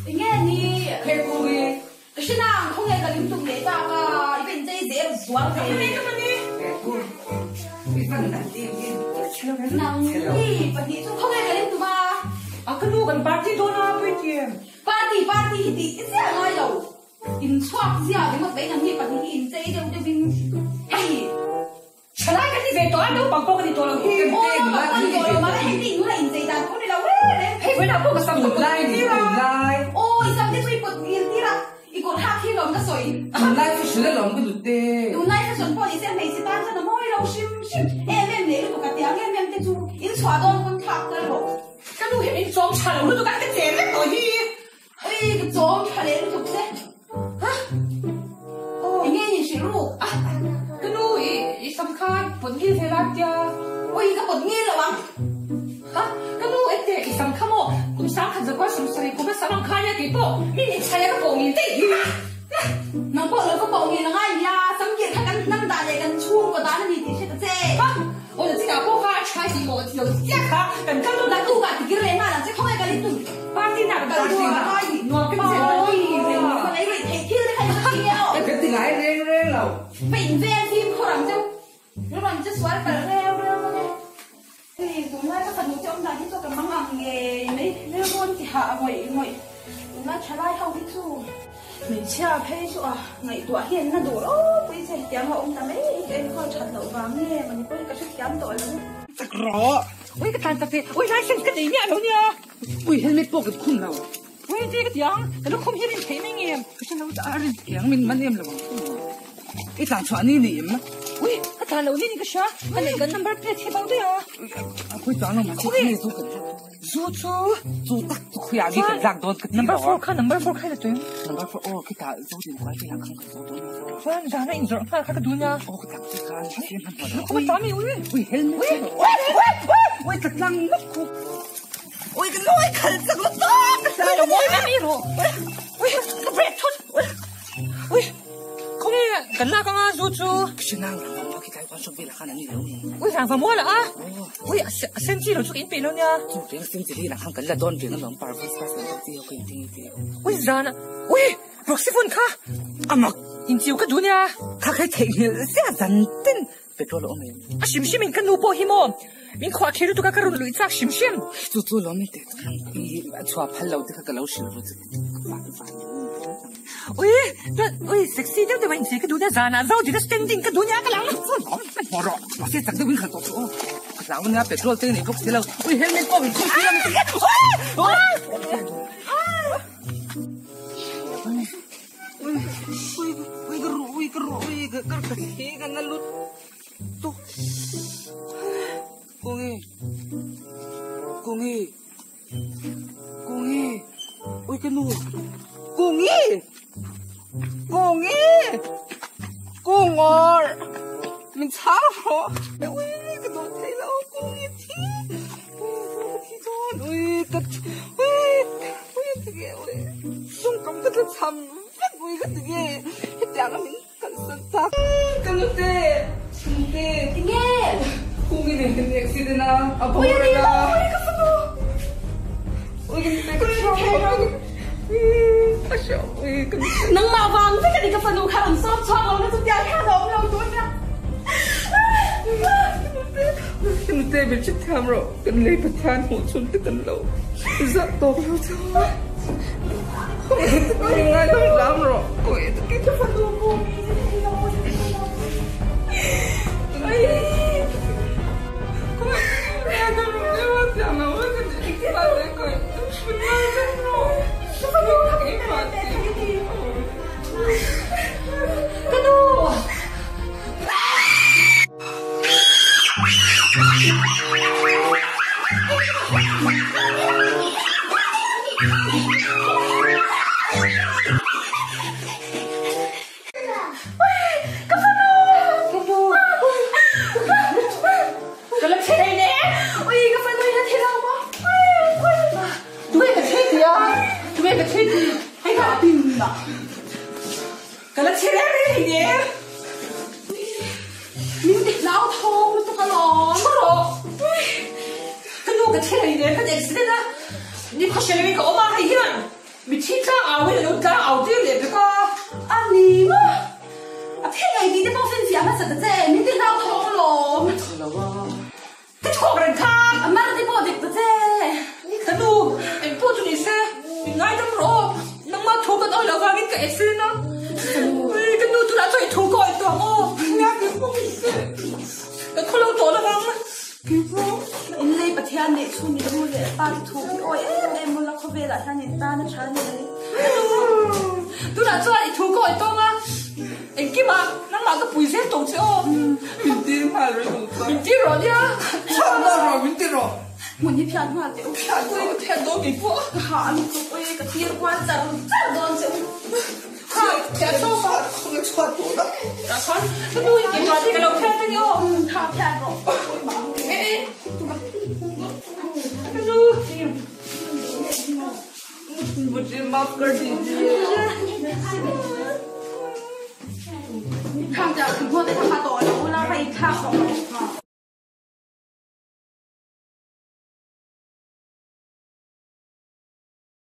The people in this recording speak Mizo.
Enge ni Khekungi ka hre nang khawnge ka lim tum leh tak a i va inchei zel zual ve. Nang ni pahnih chu khawnge ka lim tum a. A ka nu kan party dawn a puithiam. Party party hi tih chiah ngai lo. In chhuak ziah ringawt mai nang ni pahnih hi inchei deuh deuh in hei. Thalai kan ni ve tawh a, naupang pawh ka ni tawh lo hi. Aw, naupang pawh ni tawh lo, mahse hei tih nula inchei dan tur ni lo reng reng. Hei vawiinah pawh ka sam ka put ngil tir a. Aw, i sam te chu i put ngil tir a, i kawr hak hi lawm ka sawi. Tunlai fashion a lawm ka dut te. Tunlai fashion pawh ni se hmeichhe tan chuan a mawi lo hrim hrim. Em em leh lutuk a tiang em em te chu in chhuah dawn pawn thlak tal rawh. Ka nu hi min chawm tha lo lutuk a, ka che vek tawh hi. Ui, ka chawm tha leh lutuk che. Ha? Aw, enge ni hrilh ruk? Ah, ka nu i i sam kha pawt ngil ve la tia. Ui, ka pawt ngil lo ang. Ha? Ka nu ente i sam kha maw? Kum sang khat zakua sam sarih kum a sam ang kha nia kei pawh min inchhaih a ka pawh ngil daih hi. Nang pawh lo ka pawh ngil a ngai nia, sam kir kha kan hnam dan leh kan chhungkaw dan a ni tih hre ta che. Ha? Aw na chinah pawh kha a tha tih maw ti lo chiah kha kan kal dawn a. Naktuk ah tikir leh nghal ang che khawngaih kal in tum. Party na kan kal dawn a nuam ka ti zel party reng ni khawngaih rih theih thil te kha in hre nia aw. Ka ti ngai reng reng lo. Va in veng fim khawr ang cheu. Rawn che sual palh reu reu dawn e. Hei tunlai ka fanu che awm dan hi chu ka mang ang ngei mai rilru an ti hah ngawih ngawih. Tunlai thalai ho hi chu hmeichhia phei chu a ngaihtuah hian na duh ropui che tiang a awm ta mai hi ka enkawl that loh vang nge mawni pawhin ka hrethiam tawh lo. Chak rawh. Ui ka tlan tak che. Ui license ka nei miah lo nia. Ui helmet pawh ka khum lo. Ui ti ka tiang. Ka lukhum hi rin theih mai nge. Ka hre lo a rin tiang min man em lo ang. I tlan chhuah ni ni em? Ui ka tlan lo ni ni ka hria. Ka neih kan number plate hi bo daih a. A khawi chuang lo mahse khawi zu kan Zu chu zu tak chu khawi ah nge kan lak dawn ka ti lo a. Number 4 kha number 4 kha i la tuim. Number 4 aw khita zo din kual te lah khan kan zo dawn a. Chuan zan a inzawrh nghal kha ka dun a. Aw ka tlang che khan mahse hman hmawh lo. Ui ui tami ui. Ui helmet ui ui ui ui ka tlang lawk khu. Ui ka nawi khal chak lo tak ka hlau lo mawi mai rawh. Ui ka break thut. Ui khawnge kan lak anga zu chu. Ka hre nang rang vang khi tlai khuan shop velah khan an ni lo ni. Ui rang vang mual a. Ui a sen chi lo chu ka in peih lo nia. Chu reng sen chi hi lah khan kan la dawn reng alawm parvus pass lam pawh chi ho ka in ting ti. Ui zan a. Ui Roxy phone kha. Amak. In chiu ka duh nia. Kha khai theihnghilh zia zan tin. Petrol a awm em? A hrim hrim in ka nu pawh hi maw min khuah thei lutuk a ka rawn luih chak hrim hrim. Chu chu lawm in teh i a chhuah phal lo te kha ka lo hrilh ru chu van van. Ui chuan ui sexy deuh deuh a inchei ka duh nia zanah zo dil a standing ka duh nia ka lang. Chu lawm ka hmuh rawh mahse chak deuh in khalh tawh chu aw ka hlau ania petrol te nei bawk si lo ui helmet pawh min khum si lo Ui ui ka ruh ui ka ruh ui ka ka ka thi ka na lut tuk Kungi Kungi Kungi ui ka nu Kungi Kungi Kungor min chhang rawh ui ka duh thei lo Kungi thi ui ka thi dawn ui ka ui ui ka ti ui sum kam ka tla cham vek ui ka ti nge hetiang a min kalsan tak ka nute nute Tinge Kungi nen kan accident a a boral a ui ka fanu ui ka nute ka hria ka hria ui ka nute nangmah vang vek a ni ka fanu kha rawn sawm chhuak lo na chu tiang hian a awm lo tur nia ka nute min hrethiam rawh kan lei Pathian hmuh chhun te kan lo zah tawk lo chu. Ka la thi thei ne. Ui ka fanu hi la thi lo maw? Tunge ka thi ti a? Tunge ka thi ti? Hei ka pin na. Ka la thi reng reng hei ne. Min ti hlau thawng lutuk alawm. Thu rawh. Ka nu ka thi hlei ne kan accident a. Ni khaw hre lovin ka awm a, hei hian mitthi tlang au in a lo tlang au tir leh vek a. A ni maw? A phei ngei tih te pawh finfiah hmasa ta che, min ti hlauthawng alawm. Ka tha lo a, ka chhuak reng kha. A mar te pawh dik ta che. Ka nu, eng pawh chu ni se, min ngaidam rawh aw, nangmah thu kan awi loh vangin ka accident a. Ka nu tunah chuan i thu ka awi tawh ang aw. Nia ka pawh ni se, ka khaw lo tawh lo vang. In lei Pathian neih chhun i nu leh pa te thu hi awi em em ula khawvelah hian in tan a tha ni mai. Hello. Tunah chuan i thu ka awi tawng a, engkimah nangmah ka pui zel tawh che aw. Min tir nghal rawh i duh chuan. Min tir rawh nia. Chhuak nghal rawh, min ti rawh. Hmun hi phiat nghal teh u. Phiat ui ka phiat dawn kei pawh. Ka hah a lutuk ui ka tir kual char char dawn che u. Kha phiat tawp a. Khawnge chhuat tawh dah. Tah khan ka nu in keimah te ka lo phiat a ni aw. Kha phiat rawh. Ka nu. Mujhe maaf kar dijiye. Khang chah thawmhnaw te kha ha tawh lo ula va inthlak tawh rawh.